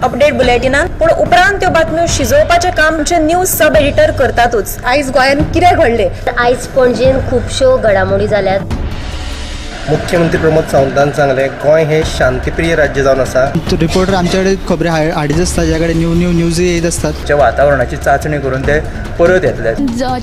Update बुलेटिनान, पूण उपरांत त्यो बातम्यो शिजोवपाचें काम आमचे न्यूज सब एडिटर करतातूच. आयज गोंयांत कितें घडलें? आयज पणजेन खुबश्यो घडामोडी जाल्यात. मुख्यमंत्री प्रमोद सावंतान सांगलें, गोंय हें शांतीप्रिय राज्य जावन आसा. रिपोर्टर आमच्याकडे खबरी हाडीत आसता, ज्या कडेन न्यू न्यू न्यूज येत आसतात. वातावरणाची चांचणी करून ते परत येतले.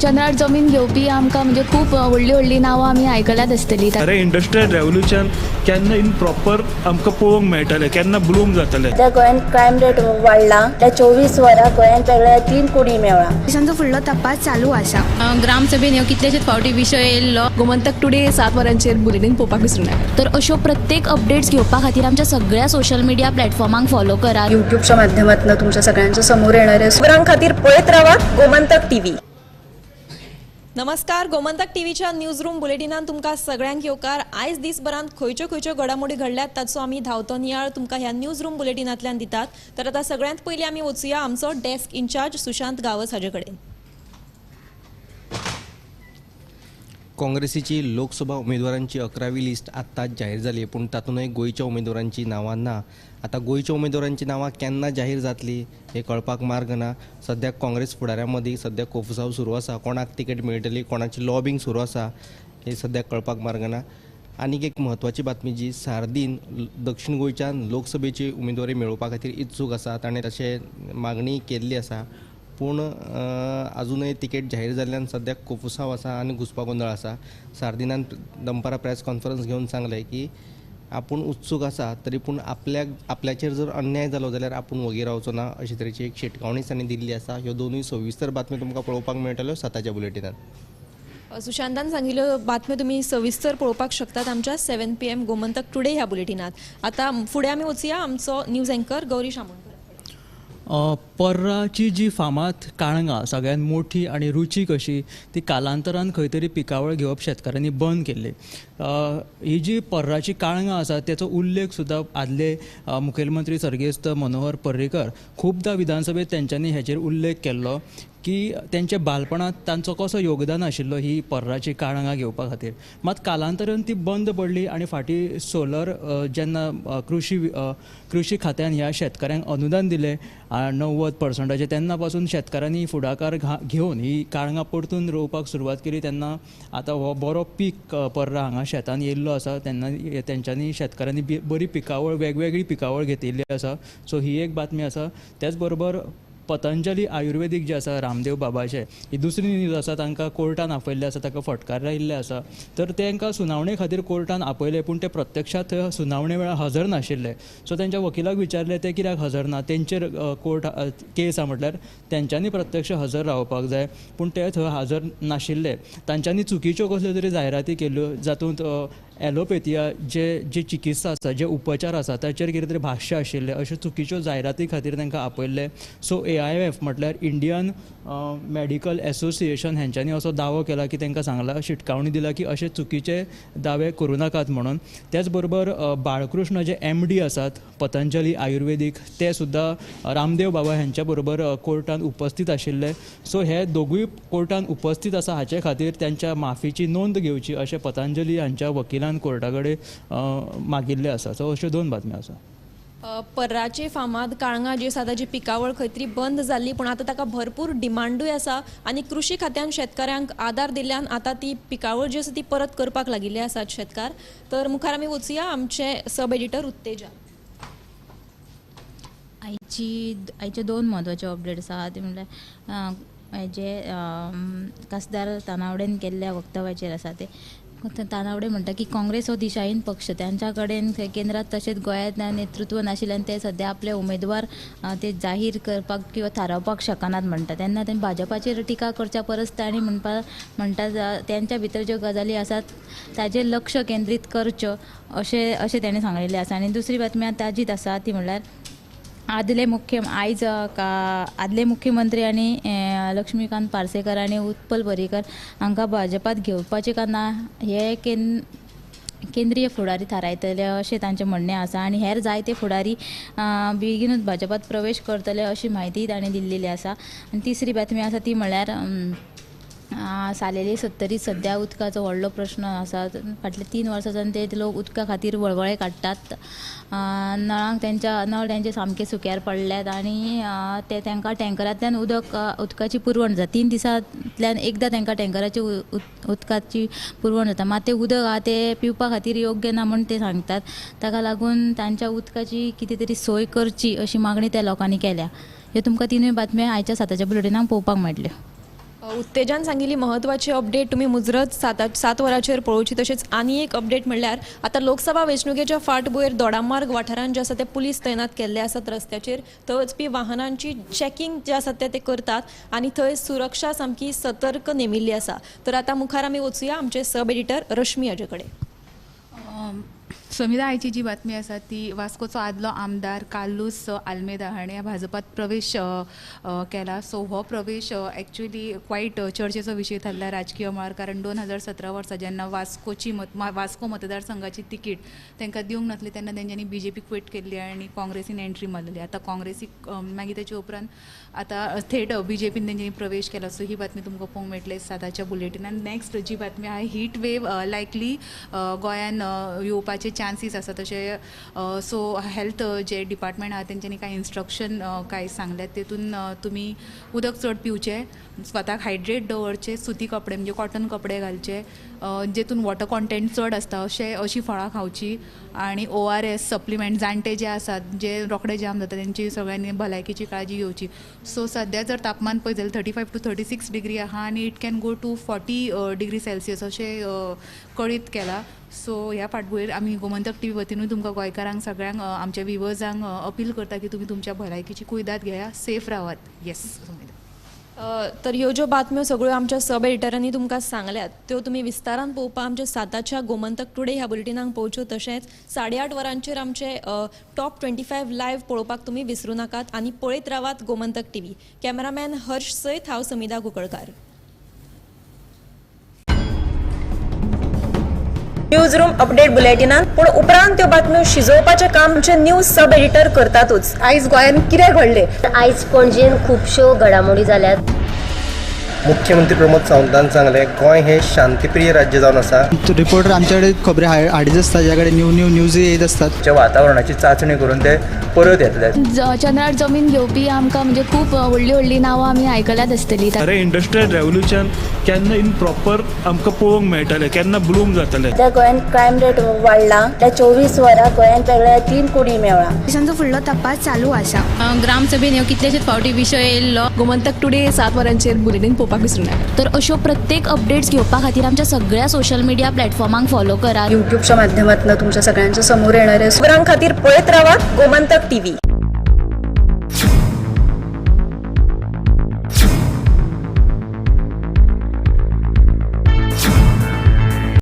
चंद्रार जमीन घेवपी आमकां म्हणजे खूब व्हडली व्हडली नांवां आमी आयकल्यात आसतली. अरे इंडस्ट्रियल रेवोल्युशन केन्ना इन प्रॉपर आमकां पळोवंक मेळटलें, केन्ना ब्लूम जातलें? सध्या गोंयांत क्रायम रेट वाडला. त्या 24 वरां गोंयांत वेगळ्या 3 कुडी मेळ्ळा. पोलिसांचो फुडलो तपास चालू आसा. ग्रामसभेन ह्यो कितलेशेच फावटी विशय येयल्लो. गोमंतक टुडे 7 वरांचेर बुलेटीन पळोवपाक विसरूं नाका. तर अश्यो प्रत्येक अपडेट्स घेवपा खातीर आमच्या सगळ्या सोशल मिडिया प्लॅटफॉर्मांक फॉलो करात. युट्यूबच्या माध्यमातून तुमच्या सगळ्यांच्या समोर येणार आहे. खबरां खातीर पळयत रावात गोमंतक टीव्ही. नमस्कार, गोमंतक टीव्हीच्या न्यूज रूम बुलेटिनान तुमकां सगळ्यांक येवकार. आयज दिसभरांत खंयच्यो खंयच्यो घडामोडी घडल्यात ताचो आमी धांवतो नियाळ तुमकां ह्या न्यूज रूम बुलेटिनांतल्यान दितात. तर आतां सगळ्यांत पयलीं आमी वचुया आमचो डेस्क इन्चार्ज सुशांत गांवस हाजे कडेन. काँग्रेसीची लोकसभा उमेदवारांची 11वी लिस्ट आत्ताच जाहीर जाली, पूण तातूंतय गोंयच्या उमेदवारांची नांवां ना. आतां गोंयच्या उमेदवारांची नांवां केन्ना जाहीर जातली हें कळपाक मार्ग ना. सद्याक काँग्रेस फुडाऱ्यां मदीं सद्याक कोफुसांव सुरू आसा. कोणाक तिकेट मेळटली, कोणाची लॉबींग सुरू आसा हें सद्याक कळपाक मार्ग ना. आनीक एक म्हत्वाची बातमी जी सार्दीन दक्षिण गोंयच्यान लोकसभेची उमेदवारी मेळोवपा खातीर इत्सूक आसा, ताणें तशें मागणी केल्ली आसा, पूण अजूनय तिकेट जाहीर जाल्ल्यान सद्याक कोफुसांव आसा आनी घुस्पागोंदळ आसा. सार्दिनान दनपारां प्रेस कॉन्फरन्स घेवन सांगलें की आपूण उत्सूक आसा, तरी पूण आपल्याचेर जर अन्याय जालो जाल्यार आपूण वगी रावचो ना, अशे तरेची एक शिटकावणी तांणी दिल्ली आसा. ह्यो दोनूय सविस्तर बातम्यो तुमकां पळोवपाक मेळटल्यो 7च्या बुलेटिनान. सुशांतान सांगिल्ल्यो बातम्यो तुमी सविस्तर पळोवपाक शकतात आमच्या 7 PM Gomantak today ह्या बुलेटिनात. आतां फुडें आमी वचुया आमचो न्यूज अँकर गौरी शामोणकर. पर्राची जी फामाद काळंगां सगळ्यात मोठी आनी रुचीक अशी ती कालांतरान खंय तरी पिकावळ घेवप शेतकारांनी बंद केल्ली. ही जी पर्राची काळंगां आसा तेचो उल्लेख सुद्दां आदले मुखेलमंत्री सर्गेस्त मनोहर पर्रीकर खुबदां विधानसभेत तेंच्यांनी हेचेर उल्लेख केल्लो की तेंच्या बालपणांत तांचो कसो योगदान आशिल्लो ही पर्राची काळंगां घेवपा खातीर. मात कालांतरान ती बंद पडली आनी फाटीं सोलर जेन्ना कृशी खात्यान ह्या शेतकाऱ्यांक अनुदान दिलें 90% तेन्ना पासून शेतकारांनी फुडाकार घेवन ही काळंगां परतून रोवपाक सुरवात केली. तेन्ना आतां हो बरो पीक पर्रा हांगा शेतान येयल्लो आसा, तेन्ना तेंच्यांनी शेतकारांनी बरी पिकावळ वेगवेगळी पिकावळ घेतिल्ली आसा. सो ही एक बातमी आसा. त्याच बरोबर पतंजली आयुर्वेदीक जे आसा रामदेव बाबाचे ही दुसरी न्यूज आसा. तांकां कोर्टान आपयल्लें आसा, ताका फटकार आयिल्ले आसा. तर तांकां सुनावणे खातीर कोर्टान आपयले, पूण ते प्रत्यक्षात थंय सुनावणे वेळार हजर नाशिल्ले. सो तेंच्या वकिलाक विचारलें ते कित्याक हजर ना, तेंचेर कोर्ट केस आसा म्हटल्यार तेंच्यांनी प्रत्यक्ष हजर रावपाक जाय, पूण ते थंय हजर नाशिल्ले. तांच्यांनी चुकीच्यो कसल्यो तरी जायराती केल्ल्यो जातूंत एलोपेथिया जे चिकित्सा आसा, जे उपचार आसा ताचेर कितें तरी भाश्य आशिल्लें, अश्यो चुकीच्यो जायराती खातीर तांकां आपयल्ले. सो AIF म्हटल्यार इंडियन मेडिकल एसोसिएशन हेंच्यांनी असो दावो केला की तांकां सांगला, शिटकावणी दिला की अशे चुकीचे दावे करूं नाकात म्हणून. त्याच बरोबर बाळकृष्ण जे MD आसात पतंजली आयुर्वेदीक ते सुद्दां रामदेव बाबा हेंच्या बरोबर कोर्टान उपस्थित आशिल्ले. सो हे दोगूय कोर्टान उपस्थित आसा हाचे खातीर तांच्या माफीची नोंद घेवची अशें पतंजली हांच्या वकिलान कोर्टा कडेन मागिल्लें आसा. सो अश्यो दोन बातम्यो आसा. पर्राचे फामाद काळंगां जी आसा ताजी पिकावळ खंय तरी बंद जाल्ली, पूण आतां ताका भरपूर डिमांडूय आसा आनी कृशी खात्यान शेतकाऱ्यांक आदार दिल्ल्यान आतां ती पिकावळ जी आसा ती परत करपाक लागिल्ली आसात शेतकार. तर मुखार आमी वचुया आमचे सब एडिटर उत्तेजा. आयचे दोन म्हत्वाचे अपडेट आसा ते म्हणल्यार हेजे खासदार तानावडेन केल्ल्या वक्तव्याचेर आसा. ते तानावडे म्हणटा की काँग्रेस हो दिशाहीन पक्ष, त्यांच्या कडेन केंद्रात तशेंच गोंयांत नेतृत्व नाशिल्ल्यान ते सद्या आपले उमेदवार ते जाहीर करपाक किंवा थारावपाक शकनात म्हणटा. तेन्ना ते भाजपाचेर टिका करच्या परस तांणी म्हणटा त्यांच्या भितर ज्यो गजाली आसात ताजेर लक्ष केंद्रीत करच्यो अशें अशें ताणें सांगलेलें आसा. आनी दुसरी बातमी ताजीच आसा ती म्हणल्यार आदले मुख्यमंत्री आनी लक्ष्मीकांत पार्सेकर आनी उत्पल पर्रीकर हांकां भाजपात घेवपाचें काय ना हे केंद्रीय फुडारी थारायतले अशें तांचें म्हणणें आसा. आनी हेर जायते फुडारी बेगीनूच भाजपात प्रवेश करतले अशी म्हायती तांणी दिल्लेली आसा. आनी तिसरी बातमी आसा ती म्हणल्यार सालेली सत्तरी सद्या उदकाचो व्हडलो प्रश्न आसा. फाटल्या 3 वर्सां जावन ते लोक उदका खातीर वळवळे काडटात. नळांक तेंच्या नळ तेंचे सामके सुक्यार पडल्यात आनी ते तांकां टँकरांतल्यान उदकाची पुरवण जाता. 3 दिसांतल्यान एकदां तांकां टँकराची उदकाची पुरवण जाता. मात तें उदक आहा तें पिवपा खातीर योग्य ना म्हूण ते सांगतात. ताका लागून तांच्या उदकाची कितें तरी सोय करची अशी मागणी त्या लोकांनी केल्या. ह्यो तुमकां 3 बातम्यो आयच्या 7च्या बुलेटिनाक पळोवपाक मेळटल्यो. उत्तेजान सांगिल्ली म्हत्वाची अपडेट तुमी मुजरत 7 वरांचेर पळोवची. तशेंच आनी एक अपडेट म्हणल्यार आतां लोकसभा वेंचणुकेच्या फाटभुंयेर दोडामार्ग वाठारांत जे आसा ते पुलीस तैनात केल्ले आसात. रस्त्याचेर थंय वचपी वाहनांची चॅकिंग जे आसा ते करतात आनी थंय सुरक्षा सामकी सतर्क नेमिल्ली आसा. तर आतां मुखार आमी वचुया आमचे सब एडिटर रश्मी हाजे कडेन. समिधा, आयची जी बातमी आसा ती वास्कोचो आदलो आमदार कार्लूस आल्मेदा हाणें भाजपात प्रवेश केला. सो हो प्रवेश एक्चुअली क्वायट चर्चेचो विशय थारला राजकीय मळार, कारण 2017 वर्सा जेन्ना वास्को मतदारसंघाची तिकीट तांकां दिवंक नासली तेन्ना तेंच्यांनी बीजेपी क्विट केल्ली आनी काँग्रेसीन एंट्री मारलेली. आतां काँग्रेसीक मागीर तेच्या उपरांत आतां थेट बीजेपीन तेंच्यांनी प्रवेश केला. सो ही बातमी तुमकां पळोवंक मेळटली 7च्या बुलेटिनान. नेक्स्ट जी बातमी आहा, हीट वेव लायकली गोंयान येवपाचे चान्सीस आसा. तशें सो हेल्थ जे डिपार्टमेंट आहा तेंच्यांनी कांय इन्स्ट्रक्शन कांय सांगल्यात, तेतून तुमी उदक चड पिवचें, स्वताक हायड्रेट दवरचें, सुती कपडे म्हणजे कॉटन कपडे घालचे जेतून वॉटर कॉन्टेंट चड आसता अशी फळां खावची आनी ORS supplement जाणटे जे आसात जे रोखडे जाम जाता तेंची सगळ्यांनी भलायकेची काळजी घेवची. सो सद्या जर तापमान पळयत जाल्यार 35 to 36 degree आहा आनी it can go to 40 degree Celsius अशें कळीत केलां. सो ह्या फाटभुंयेर आमी गोमंतक टीव्ही वतीनूय तुमकां गोंयकारांक सगळ्यांक आमच्या विवर्सांक अपील करता की तुमी तुमच्या भलायकेची कुयदाद घेया, सेफ रावात. येस सुमिता. तर ह्यो ज्यो बातम्यो सगळ्यो आमच्या सब एडिटरांनी तुमकां सांगल्यात त्यो तुमी विस्तारान पळोवपाक आमच्या 7च्या गोमंतक टुडे ह्या बुलेटिनाक पळोवच्यो. तशेंच 8:30 वरांचेर आमचे टॉप 25 लायव्ह पळोवपाक तुमी विसरूं नाकात आनी पळयत रावात गोमंतक टीव्ही. कॅमेरामॅन हर्ष सयत हांव समिधा कुंकळकार. न्यूज रूम अपडेट बुलेटिनान पूण उपरांत त्यो बातम्यो शिजोवपाचें काम आमचे न्यूज सब एडिटर करतातूच. आयज गोंयांत कितें घडलें, आयज पणजेन खुबश्यो घडामोडी जाल्यात. मुख्यमंत्री प्रमोद सावंतान सांगलें गोंय हें शांतीप्रिय राज्य जावन आसा. रिपोर्टर आमच्याकडे खबरी हाडीत आसता, ज्या कडेन न्यू न्यू न्यूज येत आसतात. वातावरणाची चांचणी करून ते परत येतले. चंद्रार जमीन घेवपी आमकां म्हणजे खूब व्हडली व्हडली नांवां आमी आयकल्यात आसतली. अरे इंडस्ट्रियल रेवोल्युशन केन्ना इन प्रॉपर आमकां पळोवंक मेळटलें, केन्ना ब्लूम जातलें. सद्या गोंयांत क्रायम रेट वाडला. त्या 24 वरां गोंयांत वेगळ्या 3 कुडी मेळ्ळा. पोलिसांचो फुडलो तपास चालू आसा. ग्रामसभेन ह्यो कितलेशेच फावटी विशय येयल्लो. गोमंतक टुडे 7 वरांचेर बुलेटीन पळोवपाक विसरूं नाका. तर अश्यो प्रत्येक अपडेट्स घेवपा खातीर आमच्या सगळ्या सोशल मिडिया प्लॅटफॉर्मांक फॉलो करात. युट्यूबच्या माध्यमातून तुमच्या सगळ्यांच्या समोर येणाऱ्या खबरां खातीर पळयत रावात गोमंतक टीव्ही.